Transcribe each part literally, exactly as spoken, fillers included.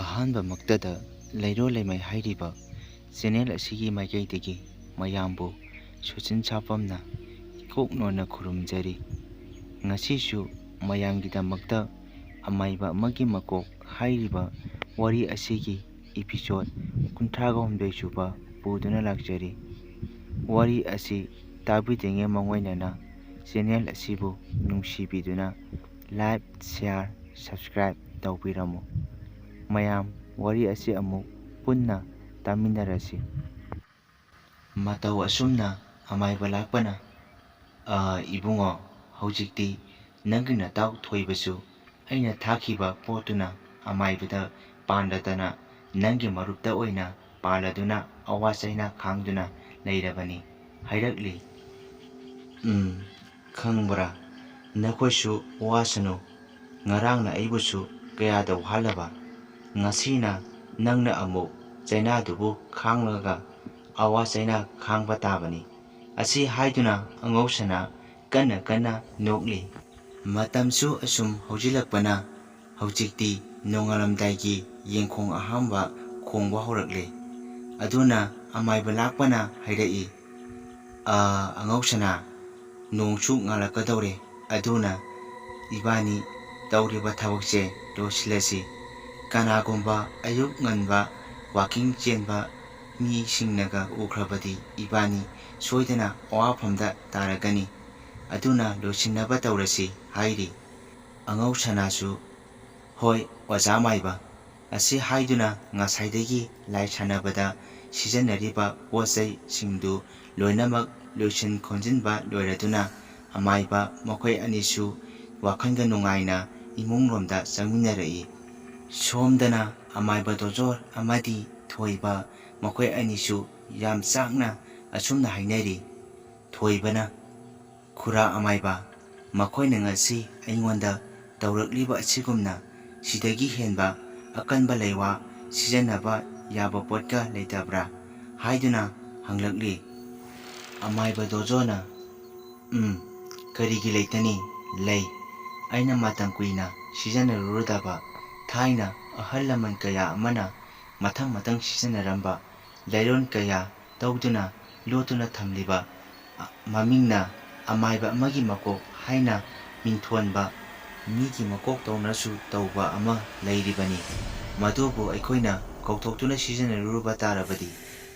ꯑꯍꯥꯟꯕꯃꯛꯇꯗ ꯂꯩꯔꯣ ꯂꯩꯃꯥꯏ ꯍꯥꯏꯔꯤꯕ ꯆꯦꯅꯦꯜ ꯑꯁꯤꯒꯤ ꯃꯥꯏꯀꯩꯗꯒꯤ ꯃꯌꯥꯝꯕꯨ ꯁꯨꯆꯤꯟ ꯁꯥꯐꯝꯅ ꯏꯀꯣꯛ ꯅꯣꯟꯅ ꯈꯨꯔꯨꯝꯖꯔꯤ꯫ ꯉꯁꯤꯁꯨ ꯃꯌꯥꯝꯒꯤꯗꯃꯛꯇ ꯑꯃꯥꯏꯕ ꯑꯃꯒꯤ ꯃꯀꯣꯛ ꯍꯥꯏꯔꯤꯕ ꯋꯥꯔꯤ ꯑꯁꯤꯒꯤ episode ꯀꯨꯟꯊ꯭ꯔꯥꯒ ꯍꯨꯝꯗꯣꯏ ꯁꯨꯕ ꯄꯨꯗꯨꯅ ꯂꯥꯛꯆꯔꯤ꯫ ꯋꯥꯔꯤ ꯑꯁꯤ ꯇꯥꯕꯤꯗ꯭ꯔꯤꯉꯩ ꯃꯥꯡꯑꯣꯏꯅꯅ ꯆꯦꯅꯦꯜ ꯑꯁꯤꯕꯨ ꯅꯨꯡꯁꯤꯕꯤꯗꯨꯅ like, share, subscribe ꯇꯧꯕꯤꯔꯝꯃꯨ꯫ ꯃꯌꯥꯝ ꯋꯥꯔꯤ ꯑꯁꯤ ꯑꯃꯨꯛ ꯄꯨꯟꯅ ꯇꯥꯃꯤꯟꯅꯔꯁꯤ꯫ ꯃꯇꯧ ꯑꯁꯨꯝꯅ ꯑꯃꯥꯏꯕ ꯂꯥꯛꯄꯅ, "ꯑ, ꯏꯕꯨꯡꯉꯣ, ꯍꯧꯖꯤꯛꯇꯤ ꯅꯪꯒꯤ ꯅꯇꯥꯎ ꯊꯣꯏꯕꯁꯨ ꯑꯩꯅ ꯊꯥꯈꯤꯕ ꯄꯣꯠꯇꯨꯅ ꯑꯃꯥꯏꯕꯗ ꯄꯥꯟꯗꯗꯅ ꯅꯪꯒꯤ ꯃꯔꯨꯞꯇ ꯑꯣꯏꯅ ꯄꯥꯜꯂꯗꯨꯅ ꯑꯋꯥ ꯆꯩꯅꯥ ꯈꯥꯡꯗꯨꯅ ꯂꯩꯔꯕꯅꯤ" ꯍꯥꯏꯔꯛꯂꯤ꯫ "ꯎꯝ, ꯈꯪꯕ꯭ꯔꯥ, ꯅꯈꯣꯏꯁꯨ ꯋꯥꯁꯅꯨ꯫ ꯉꯔꯥꯡꯅ ꯑꯩꯕꯨꯁꯨ ꯀꯌꯥꯗ ꯋꯥꯍꯜꯂꯕ, ꯉꯁꯤꯅ ꯅꯪꯅ ꯑꯃꯨꯛ ꯆꯩꯅꯥꯗꯨꯕꯨ ꯈꯥꯡꯂꯒ ꯑꯋꯥ ꯆꯩꯅꯥ ꯈꯥꯡꯕ ꯇꯥꯕꯅꯤ" ꯑꯁꯤ ꯍꯥꯏꯗꯨꯅ ꯑꯉꯧꯁꯅꯥ ꯀꯟꯅ ꯀꯟꯅ ꯅꯣꯛꯂꯤ꯫ ꯃꯇꯝꯁꯨ ꯑꯁꯨꯝ ꯍꯧꯖꯤꯜꯂꯛꯄꯅ ꯍꯧꯖꯤꯛꯇꯤ ꯅꯣꯡꯉꯥꯜꯂꯝꯗꯥꯏꯒꯤ ꯌꯦꯡꯈꯣꯡ ꯑꯍꯥꯟꯕ ꯈꯣꯡꯕ ꯍꯧꯔꯛꯂꯦ꯫ ꯑꯗꯨꯅ ꯑꯃꯥꯏꯕ ꯂꯥꯛꯄꯅ ꯍꯥꯏꯔꯛꯏ, "ꯑ, ꯑꯉꯧꯁꯅꯥ, ꯅꯣꯡꯁꯨ ꯉꯥꯜꯂꯛꯀꯗꯧꯔꯦ, ꯑꯗꯨꯅ ꯏꯕꯥꯅꯤ ꯇꯧꯔꯤꯕ ꯊꯕꯛꯁꯦ ꯂꯣꯏꯁꯤꯜꯂꯁꯤ꯫ ꯀꯅꯥꯒꯨꯝꯕ ꯑꯌꯨꯛ ꯉꯟꯕ walking ꯆꯦꯟꯕ ꯃꯤꯁꯤꯡꯅꯒ ꯎꯈ꯭ꯔꯕꯗꯤ ꯏꯕꯥꯅꯤ ꯁꯣꯏꯗꯅ ꯑꯋꯥꯐꯝꯗ ꯇꯥꯔꯒꯅꯤ꯫ ꯑꯗꯨꯅ ꯂꯣꯏꯁꯤꯟꯅꯕ ꯇꯧꯔꯁꯤ" ꯍꯥꯏꯔꯤ꯫ ꯑꯉꯧꯁꯅꯥꯁꯨ, "ꯍꯣꯏ, ꯑꯣꯖꯥ ꯃꯥꯏꯕ" ꯑꯁꯤ ꯍꯥꯏꯗꯨꯅ ꯉꯁꯥꯏꯗꯒꯤ ꯂꯥꯏ ꯁꯥꯟꯅꯕꯗ ꯁꯤꯖꯤꯟꯅꯔꯤꯕ ꯄꯣꯠ ꯆꯩꯁꯤꯡꯗꯨ ꯂꯣꯏꯅꯃꯛ ꯂꯣꯏꯁꯤꯟ ꯈꯣꯝꯖꯤꯟꯕ ꯂꯣꯏꯔꯗꯨꯅ ꯑꯃꯥꯏꯕ ꯃꯈꯣꯏ ꯑꯅꯤꯁꯨ ꯋꯥꯈꯜꯒ ꯅꯨꯡꯉꯥꯏꯅ ꯏꯃꯨꯡꯂꯣꯝꯗ ꯆꯪꯃꯤꯟꯅꯔꯛꯏ꯫ ꯁꯣꯝꯗꯅ ꯑꯃꯥꯏꯕ ꯗꯣꯖꯣꯔ ꯑꯃꯗꯤ ꯊꯣꯏꯕ ꯃꯈꯣꯏ ꯑꯅꯤꯁꯨ ꯌꯥꯝ ꯆꯥꯛꯅ ꯑꯁꯨꯝꯅ ꯍꯥꯏꯅꯔꯤ꯫ ꯊꯣꯏꯕꯅ, "ꯈꯨꯔꯥ ꯑꯃꯥꯏꯕ, ꯃꯈꯣꯏꯅ ꯉꯁꯤ ꯑꯩꯉꯣꯟꯗ ꯇꯧꯔꯛꯂꯤꯕ ꯑꯁꯤꯒꯨꯝꯅ ꯁꯤꯗꯒꯤ ꯍꯦꯟꯕ ꯑꯀꯟꯕ ꯂꯩꯋꯥ ꯁꯤꯖꯤꯟꯅꯕ ꯌꯥꯕ ꯄꯣꯠꯀ ꯂꯩꯇꯕ꯭ꯔꯥ?" ꯍꯥꯏꯗꯨꯅ ꯍꯪꯂꯛꯂꯤ꯫ ꯑꯃꯥꯏꯕ ꯗꯣꯖꯣꯅ, "ꯎꯝ, ꯀꯔꯤꯒꯤ ꯂꯩꯇꯅꯤ? ꯂꯩ꯫ ꯑꯩꯅ ꯃꯇꯝ ꯀꯨꯏꯅ ꯁꯤꯖꯤꯟꯅꯔꯨꯔꯗꯕ ꯊꯥꯏꯅ ꯑꯍꯜ ꯂꯃꯟ ꯀꯌꯥ ꯑꯃꯅ ꯃꯊꯪ ꯃꯊꯪ ꯁꯤꯖꯤꯟꯅꯔꯝꯕ ꯂꯩꯔꯣꯟ ꯀꯌꯥ ꯇꯧꯗꯨꯅ ꯂꯣꯠꯇꯨꯅ ꯊꯝꯂꯤꯕ, ꯑ, ꯃꯃꯤꯡꯅ ꯑꯃꯥꯏꯕ ꯑꯃꯒꯤ ꯃꯀꯣꯛ ꯍꯥꯏꯅ ꯃꯤꯡꯊꯣꯟꯕ, ꯃꯤꯒꯤ ꯃꯀꯣꯛ ꯇꯧꯅꯁꯨ ꯇꯧꯕ ꯑꯃ ꯂꯩꯔꯤꯕꯅꯤ꯫ ꯃꯗꯨꯕꯨ ꯑꯩꯈꯣꯏꯅ ꯀꯧꯊꯣꯛꯇꯨꯅ ꯁꯤꯖꯤꯟꯅꯔꯨꯔꯕ ꯇꯥꯔꯕꯗꯤ,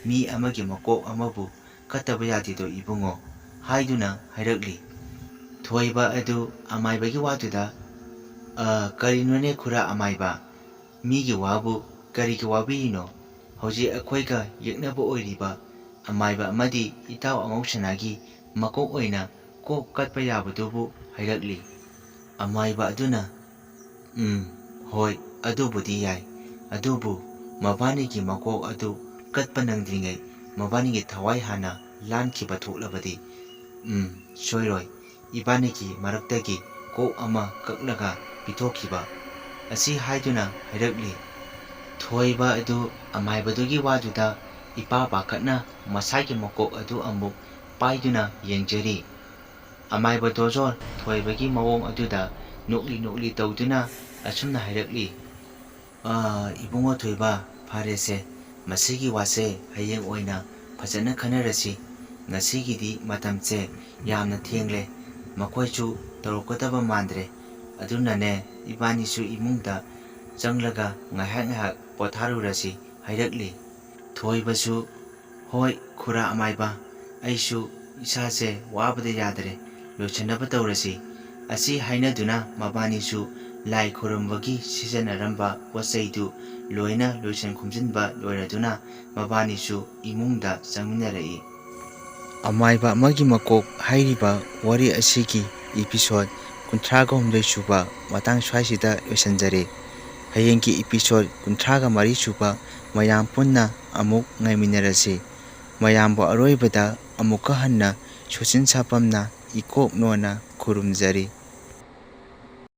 ꯃꯤ ꯑꯃꯒꯤ ꯃꯀꯣꯛ ꯑꯃꯕꯨ ꯀꯠꯇꯕ ꯌꯥꯗꯦꯗꯣ ꯏꯕꯨꯡꯉꯣ" ꯍꯥꯏꯗꯨꯅ ꯍꯥꯏꯔꯛꯂꯤ꯫ ꯊꯣꯏꯕ ꯑꯗꯨ ꯑꯃꯥꯏꯕꯒꯤ ꯋꯥꯗꯨꯗ, "ꯑ, ꯀꯔꯤꯅꯣꯅꯦ ꯈꯨꯔꯥ ꯑꯃꯥꯏꯕ? ꯃꯤꯒꯤ ꯋꯥꯕꯨ ꯀꯔꯤꯒꯤ ꯋꯥꯕꯤꯔꯤꯅꯣ? ꯍꯧꯖꯤꯛ ꯑꯩꯈꯣꯏꯒ ꯌꯦꯛꯅꯕ ꯑꯣꯏꯔꯤꯕ ꯑꯃꯥꯏꯕ ꯑꯃꯗꯤ ꯏꯇꯥꯎ ꯑꯉꯧꯁꯅꯥꯒꯤ ꯃꯀꯣꯛ ꯑꯣꯏꯅ ꯀꯣꯛ ꯀꯠꯄ ꯌꯥꯕꯗꯨꯕꯨ" ꯍꯥꯏꯔꯛꯂꯤ꯫ ꯑꯃꯥꯏꯕ ꯑꯗꯨꯅ, "ꯎꯝ, ꯍꯣꯏ, ꯑꯗꯨꯕꯨꯗꯤ ꯌꯥꯏ꯫ ꯑꯗꯨꯕꯨ ꯃꯕꯥꯅꯤꯒꯤ ꯃꯀꯣꯛ ꯑꯗꯨ ꯀꯠꯄ ꯅꯪꯗ꯭ꯔꯤꯉꯩ ꯃꯕꯥꯅꯤꯒꯤ ꯊꯋꯥꯏ ꯍꯥꯟꯅ ꯂꯥꯟꯈꯤꯕ ꯊꯣꯛꯂꯕꯗꯤ, ꯎꯝ, ꯁꯣꯏꯔꯣꯏ, ꯏꯕꯥꯅꯤꯒꯤ ꯃꯔꯛꯇꯒꯤ ꯀꯣꯛ ꯑꯃ ꯀꯛꯂꯒ ꯄꯤꯊꯣꯛꯈꯤꯕ" ꯑꯁꯤ ꯍꯥꯏꯗꯨꯅ ꯍꯥꯏꯔꯛꯂꯤ꯫ ꯊꯣꯏꯕ ꯑꯗꯨ ꯑꯃꯥꯏꯕꯗꯨꯒꯤ ꯋꯥꯗꯨꯗ ꯏꯄꯥ ꯄꯥꯈꯠꯅ ꯃꯁꯥꯒꯤ ꯃꯀꯣꯛ ꯑꯗꯨ ꯑꯃꯨꯛ ꯄꯥꯏꯗꯨꯅ ꯌꯦꯡꯖꯔꯤ꯫ ꯑꯃꯥꯏꯕ ꯗꯣꯖꯣꯔ ꯊꯣꯏꯕꯒꯤ ꯃꯑꯣꯡ ꯑꯗꯨꯗ ꯅꯣꯛꯂꯤ ꯅꯣꯛꯂꯤ ꯇꯧꯗꯨꯅ ꯑꯁꯨꯝꯅ ꯍꯥꯏꯔꯛꯂꯤ, "ꯑꯥ, ꯏꯕꯨꯡꯉꯣ ꯊꯣꯏꯕ, ꯐꯔꯦꯁꯦ, ꯃꯁꯤꯒꯤ ꯋꯥꯁꯦ ꯍꯌꯦꯡ ꯑꯣꯏꯅ ꯐꯖꯅ ꯈꯟꯅꯔꯁꯤ꯫ ꯉꯁꯤꯒꯤꯗꯤ ꯃꯇꯝꯁꯦ ꯌꯥꯝꯅ ꯊꯦꯡꯂꯦ, ꯃꯈꯣꯏꯁꯨ ꯇꯧꯔꯛꯀꯗꯕ ꯃꯥꯟꯗ꯭ꯔꯦ꯫ ꯑꯗꯨꯅꯅꯦ, ꯏꯕꯥꯅꯤꯁꯨ ꯏꯃꯨꯡꯗ ꯆꯪꯂꯒ ꯉꯥꯏꯍꯥꯛ ꯉꯥꯏꯍꯥꯛ ꯄꯣꯊꯥꯔꯨꯔꯁꯤ" ꯍꯥꯏꯔꯛꯂꯤ꯫ ꯊꯣꯏꯕꯁꯨ, "ꯍꯣꯏ, ꯈꯨꯔꯥ ꯑꯃꯥꯏꯕ, ꯑꯩꯁꯨ ꯏꯁꯥꯁꯦ ꯋꯥꯕꯗ ꯌꯥꯗ꯭ꯔꯦ, ꯂꯣꯏꯁꯤꯟꯅꯕ ꯇꯧꯔꯁꯤ" ꯑꯁꯤ ꯍꯥꯏꯅꯗꯨꯅ ꯃꯕꯥꯅꯤꯁꯨ ꯂꯥꯏ ꯈꯨꯔꯨꯝꯕꯒꯤ ꯁꯤꯖꯤꯟꯅꯔꯝꯕ ꯄꯣꯠ ꯆꯩꯗꯨ ꯂꯣꯏꯅ ꯂꯣꯏꯁꯤꯟ ꯈꯣꯝꯖꯤꯟꯕ ꯂꯣꯏꯔꯗꯨꯅ ꯃꯕꯥꯅꯤꯁꯨ ꯏꯃꯨꯡꯗ ꯆꯪꯃꯤꯟꯅꯔꯛꯏ꯫ ꯑꯃꯥꯏꯕ ꯑꯃꯒꯤ ꯃꯀꯣꯛ ꯍꯥꯏꯔꯤꯕ ꯋꯥꯔꯤ ꯑꯁꯤꯒꯤ episode ꯀꯨꯟꯊ꯭ꯔꯥꯒ ꯍꯨꯝꯗꯣꯏ ꯁꯨꯕ ꯃꯇꯥꯡ ꯁ꯭ꯋꯥꯏꯁꯤꯗ ꯂꯣꯏꯁꯤꯟꯖꯔꯦ꯫ ꯍꯌꯦꯡꯒꯤ episode ꯀꯨꯟꯊ꯭ꯔꯥꯒ ꯃꯔꯤ ꯁꯨꯕ ꯃꯌꯥꯝ ꯄꯨꯟꯅ ꯑꯃꯨꯛ ꯉꯥꯏꯃꯤꯟꯅꯔꯁꯤ꯫ ꯃꯌꯥꯝꯕꯨ ꯑꯔꯣꯏꯕꯗ ꯑꯃꯨꯛꯀ ꯍꯟꯅ ꯁꯣꯆꯤꯟ ꯁꯥꯄꯝꯅ ꯏꯀꯣꯛ ꯅꯣꯟꯅ ꯈꯨꯔꯨꯝꯖꯔꯤ꯫